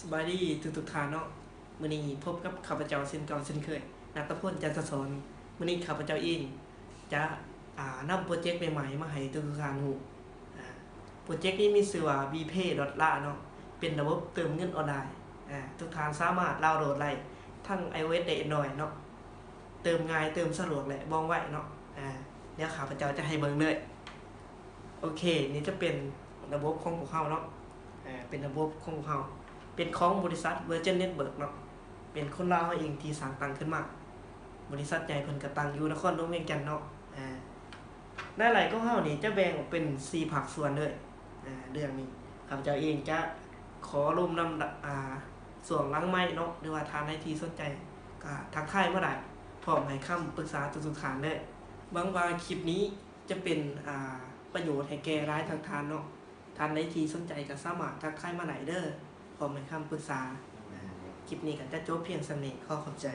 ສະບາຍດີທຸກໆທ່ານເນາະ. ມື້ນີ້ພົບກັບຂ້າພະເຈົ້າເຊັ່ນເກົ່າເຊັ່ນເຄີຍ ນັດຕະພົນ ຈັນທະສອນ. ມື້ນີ້ຂ້າພະເຈົ້າເອງຈະ ອ່າ ນຳໂປຣເຈັກໃໝ່ໆມາໃຫ້ທຸກໆທ່ານຮູ້. ອ່າ ໂປຣເຈັກນີ້ມີຊື່ວ່າ BPay.la ເນາະ, ເປັນລະບົບເຕີມເງິນອອນລາຍ. ອ່າ ທຸກທ່ານສາມາດດາວໂຫຼດໄດ້ທັງ iOS ແລະ Android ເນາະ. ເຕີມງ່າຍ ເຕີມສະດວກ ແລະ ວ່ອງໄວເນາະ. ອ່າ ດຽວຂ້າພະເຈົ້າຈະໃຫ້ເບິ່ງເລີຍ. ໂອເຄ ນີ້ຈະເປັນລະບົບຂອງພວກເຮົາເນາະ. ເປັນລະບົບຂອງພວກເຮົາ ເປັນຂອງບໍລິສັດ Virgin Network ເນາະ, ເປັນຄົນລາວເຮົາເອງທີ່ສ້າງຕັ້ງຂຶ້ນມາ. ບໍລິສັດໃຫຍ່ເພິ່ນກໍຕັ້ງຢູ່ນະຄອນຫຼວງວຽງຈັນເນາະ. ອາ ລາຍໄດ້ຂອງເຮົານີ້ຈະແບ່ງອອກເປັນສີ່ພາກສ່ວນເລີຍ. ອາ ເລື່ອງນີ້ຂ້າພະເຈົ້າເອງຈະຂໍລົມນຳ ອາ ຊ່ວງຫຼັງໄມເນາະ, ຫຼືວ່າທ່ານໃດທີ່ສົນໃຈກໍທັກທາຍມາໄດ້ ພ້ອມໃຫ້ຄຳປຶກສາທຸກໆທ່ານເດີ. ຫວັງວ່າຄລິບນີ້ຈະເປັນ ອາ ປະໂຫຍດໃຫ້ແກ່ຫຼາຍທ່ານເນາະ. ທ່ານໃດທີ່ສົນໃຈກໍສາມາດທັກທາຍມາໄດ້ເດີ, ພ້ອມໃຫ້ຄຳປຶກສາ. ອາ ຄລິບນີ້ກໍຈະຈົບພຽງສ່ຳນີ້. ຂໍຂອບໃຈ.